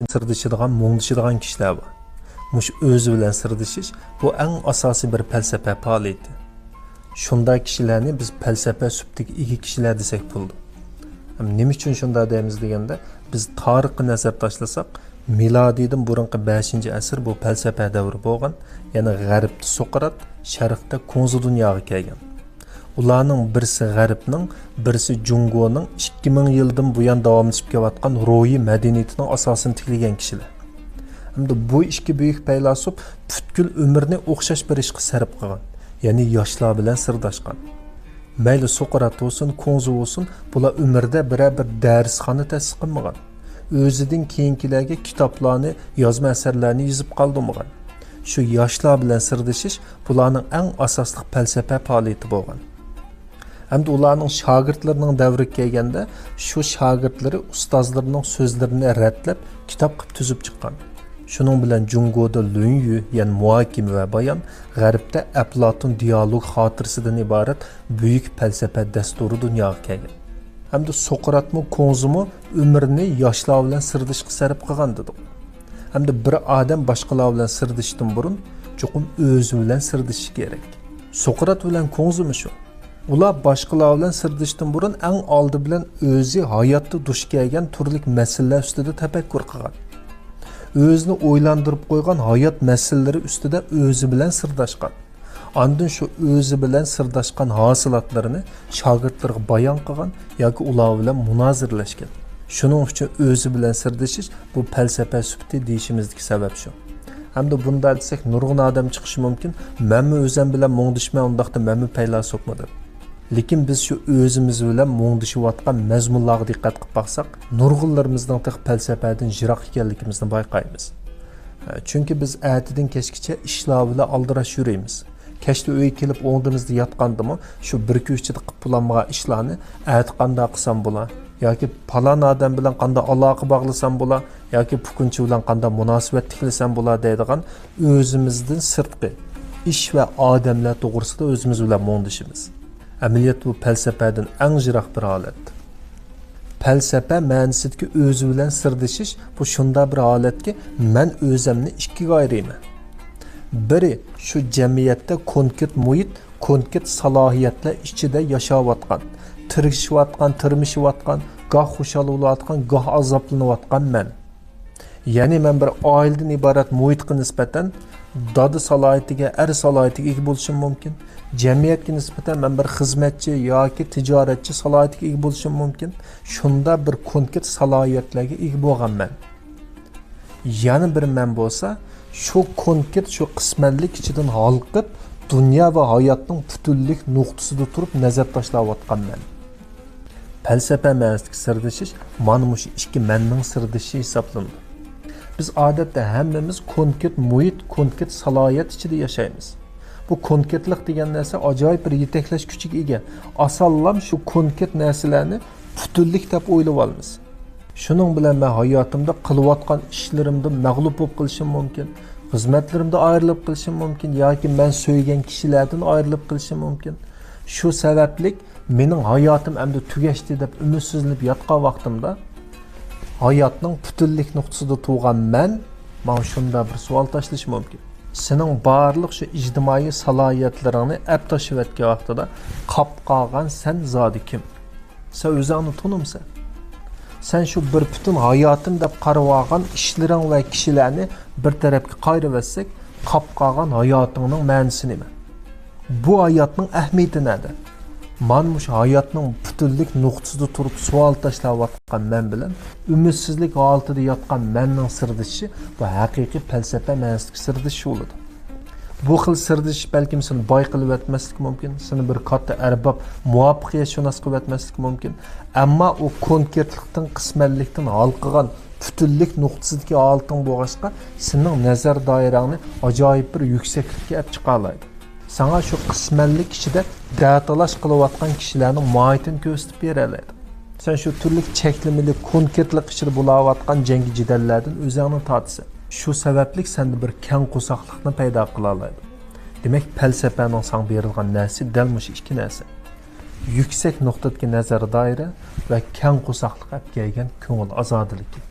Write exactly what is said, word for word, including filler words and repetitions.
سىردىشىدىغان، مۇڭدىشىدىغان كىشىلەر بار. مۇشۇ ئۆزى بىلەن سىردىشىش، بۇ ئەڭ ئاساسىي بىر پەلسەپە پائالىيىتى. شۇنداق كىشىلەرنى بىز پەلسەپە سۈپىتىگە ئىگە كىشىلەر دېسەك بولىدۇ. ھەم نېمە ئۈچۈن شۇنداق دەيمىز دېگەندە، بىز تارىخقا نەزەر تاشلىساق، مىلادىيدىن بۇرۇنقى بەشىنچى ئەسىر بۇ پەلسەپە دەۋرى بولغان، يەنى غەربتە سوقرات، شەرقتە كۇڭزى دۇنياغا كەلگەن. ئۇلارنىڭ بىرسى غەربنىڭ، بىرسى جۇڭگونىڭ ئىككى مىڭ يىلدىن بۇيان داۋاملىشىپ كېلىۋاتقان روھىي مەدەنىيىتىنىڭ ئاساسىنى تىكلىگەن كىشىلەر. ھەمدە بۇ ئىككى بۈيۈك پەيلاسوپ پۈتكۈل ئۆمرىنى ئوخشاش بىر ئىشقا سەرپ قىلغان، يەنى ياشلار بىلەن سىرداشقان. مەيلى سوقرات بولسۇن، كۇڭزى بولسۇن، بۇلار ئۆمرىدە بىرەر بىر دەرسخانا تەسىس قىلمىغان. ئۆزىدىن كېيىنكىلەرگە كىتابلارنى، يازما ئەسەرلەرنى يېزىپ قالدۇرمىغان. شۇ ياشلار بىلەن سىردىشىش بۇلارنىڭ ئەڭ ئاساسلىق پەلسەپە پائالىيىتى بولغان. ھەمدە ئۇلارنىڭ شاگىرتلىرىنىڭ دەۋرىگە كەلگەندە، شۇ شاگىرتلىرى ئۇستازلىرىنىڭ سۆزلىرىنى رەتلەپ، كىتاب قىلىپ تۈزۈپ چىققان. شۇنىڭ بىلەن جۇڭگودا لۈنيۈ، يەنى مۇھاكىمە ۋە بايان، غەربتە ئەپلاتون دىئالوگ خاتىرىسىدىن ئىبارەت بۈيۈك پەلسەپە دەستۇرى دۇنياغا كەلگەن. ھەمدە سوقراتمۇ، كۇڭزىمۇ ئۆمرىنى ياشلار بىلەن سىردىشىشقا سەرپ قىلغان دېدۇق. ھەمدە بىر ئادەم باشقىلار بىلەن سىردىشىشتىن بۇرۇن چوقۇم ئۆزى بىلەن سىردىشىشى كېرەك. سوقرات بىلەن كۇڭزىمۇ شۇ. ئۇلار باشقىلار بىلەن سىردىشىشتىن بۇرۇن ئەڭ ئالدى بىلەن ئۆزى ھاياتتا دۇچ كەلگەن تۈرلۈك مەسىلىلەر ئۈستىدە تەپەككۇر قىلغان. ئۆزىنى ئويلاندۇرۇپ قويغان ھايات مەسىلىلىرى ئۈستىدە ئۆزى بىلەن سىرداشقان. ئاندىن شۇ ئۆزى بىلەن سىرداشقان ھاسىلاتلىرىنى شاگىرتلىرىغا بايان قىلغان ياكى ئۇلار بىلەن مۇنازىرىلەشكەن. شۇنىڭ ئۈچۈن ئۆزى بىلەن سىردىشىش بۇ پەلسەپە سۈپىتى دېيىشىمىزدىكى سەۋەب شۇ. ھەمدە بۇنداق دېسەك، نۇرغۇن ئادەم چىقىشى مۇمكىن، مەنمۇ ئۆزۈم بىلەن مۇڭدىشىمەن، ئۇنداقتا مەنمۇ پەيلاسوپمۇ دەپ. لېكىن بىز شۇ ئۆزىمىز بىلەن مۇڭدىشىۋاتقان مەزمۇنلارغا دىققەت قىلىپ باقساق، نۇرغۇنلىرىمىزنىڭ تېخى پەلسەپەدىن يىراق ئىكەنلىكىمىزنى بايقايمىز. چۈنكى بىز ئەتىدىن كەچكىچە ئىشلار بىلەن ئالدىراش يۈرىمىز. كەچتە ئۆيگە كېلىپ ئوڭدىمىزدا ياتقاندىمۇ شۇ بىر كۈن ئىچىدە قىلىپ بولالمىغان ئىشلارنى ئەتە قانداق قىلسام بولا؟ ياكى پالان ئادەم بىلەن قانداق ئالاقە باغلىسام بولا؟ ياكى پۇكۇنچى بىلەن قانداق مۇناسىۋەت تىكلىسەم بولا دەيدىغان ئۆزىمىزدىن سىرتقى ئىش ۋە ئادەملەر توغرىسىدا ئۆزىمىز بىلەن مۇڭدىشىمىز. ئەمەلىيەتتە بۇ پەلسەپەدىن ئەڭ يىراق بىر ھالەت. پەلسەپە مەنىسىدىكى ئۆزى بىلەن سىردىشىش، بۇ شۇنداق بىر ھالەتكى، مەن ئۆزەمنى ئىككىگە ئايرىيمەن. بىرى، شۇ جەمئىيەتتە كونكرېت مۇھىت، كونكرېت سالاھىيەتلەر ئىچىدە ياشاۋاتقان، تىرىشىۋاتقان، تىرمىشىۋاتقان، گاھ خۇشال بولۇۋاتقان، گاھ ئازابلىنىۋاتقان مەن. يەنى مەن بىر ئائىلىدىن ئىبارەت مۇھىتقا نىسبەتەن دادا سالاھىيىتىگە، ئەر سالاھىيىتىگە ئىگە بولۇشۇم مۇمكىن. جەمئىيەتكە نىسبەتەن مەن بىر خىزمەتچى ياكى تىجارەتچى سالاھىيىتىگە ئىگە بولۇشۇم مۇمكىن. شۇنداق بىر كونكرېت سالاھىيەتلەرگە ئىگە بولغان مەن. يەنە بىر مەن بولسا، شۇ كونكرېت شۇ قىسمەنلىك ئىچىدىن ھالقىپ، دۇنيا ۋە ھاياتنىڭ پۈتۈنلۈك نۇقتىسىدا تۇرۇپ نەزەر تاشلاۋاتقان مەن. پەلسەپە مەنىسىدىكى سىردىشىش مانا مۇشۇ ئىككى مەننىڭ سىردىشىشى ھېسابلىنىدۇ. بىز ئادەتتە ھەممىمىز كونكرېت مۇھىت، كونكرېت سالاھىيەت ئىچىدە ياشايمىز. بۇ كونكرېتلىق دېگەن نەرسە ئاجايىپ بىر يېتەكلەش كۈچىگە ئىگە. ئاسانلام شۇ كونكرېت نەرسىلەرنى پۈتۈنلۈك دەپ ئويلىۋالىمىز. شۇنىڭ بىلەن مەن ھاياتىمدا قىلىۋاتقان ئىشلىرىمدا مەغلۇپ بولۇپ قېلىشىم مۇمكىن، خىزمەتلىرىمدە ئايرىلىپ قېلىشىم مۇمكىن ياكى مەن سۆيگەن كىشىلەردىن ئايرىلىپ قېلىشىم مۇمكىن. شۇ سەۋەبلىك مېنىڭ ھاياتىم ئەمدى تۈگەشتى دەپ ئۈمىدسىزلىنىپ ياتقان ۋاقتىمدا، ھاياتنىڭ پۈتۈنلۈك نۇقتىسىدا تۇرغان مەن ماڭا شۇنداق بىر سوئال تاشلىشى مۇمكىن. سېنىڭ بارلىق شۇ ئىجتىمائىي سالاھىيەتلىرىڭنى ئەپ تاشلىۋەتكەن ۋاقتىدا قاپ قالغان سەن زادى كىم؟ سەن ئۆزۈڭنى تونۇمسەن؟ سەن شۇ بىر پۈتۈن ھاياتىم دەپ قارىۋالغان ئىشلىرىڭ ۋە كىشىلەرنى بىر تەرەپكە قايرىۋەتسەك، قاپ قالغان ھاياتىڭنىڭ مەنىسى نېمە؟ بۇ ھاياتنىڭ ئەھمىيىتى نەدە؟ مانا مۇشۇ ھاياتنىڭ پۈتۈنلۈك نۇقتىسىدا تۇرۇپ سوئال تاشلاۋاتقان مەن بىلەن ئۈمىدسىزلىك ھالىتىدە ياتقان مەننىڭ سىردىشىشى، بۇ ھەقىقىي پەلسەپە مەنىسىدىكى سىردىشىش بولىدۇ. بۇ خىل سىردىشىش بەلكىم سېنى باي قىلىۋەتمەسلىكى مۇمكىن، سېنى بىر كاتتا ئەرباب، مۇۋەپپەقىيەتشۇناس قىلىۋەتمەسلىكى مۇمكىن. ئەمما ئۇ كونكرېتلىقتىن، قىسمەنلىكتىن ھالقىغان پۈتۈنلۈك نۇقتىسىدىكى ھالىتىڭ بولغاچقا، سېنىڭ نەزەر دائىرەڭنى ئاجايىپ بىر يۈكسەكلىككە ئەپ چىقالايدۇ. ساڭا شۇ قىسمەنلىك ئىچىدە دەتالاش قىلىۋاتقان كىشىلەرنىڭ ماھىيىتىنى كۆرسىتىپ بېرەلەيدۇ. سەن شۇ تۈرلۈك چەكلىمىلىك كونكرېتلىق ئىچىدە بولاۋاتقان جەڭگى جېدەللەردىن ئۆزۈڭنى تارتىسەن. شۇ سەۋەبلىك سەندە بىر كەڭ قورساقلىقنى پەيدا قىلالايدۇ. دېمەك، پەلسەپەنىڭ ساڭا بېرىدىغان نەرسىسى دەل مۇشۇ ئىككى نەرسە. يۈكسەك نۇقتىدىكى نەزەر دائىرە ۋە كەڭ قورساقلىق ئەپ كەلگەن كۆڭۈل ئازادىلىكى.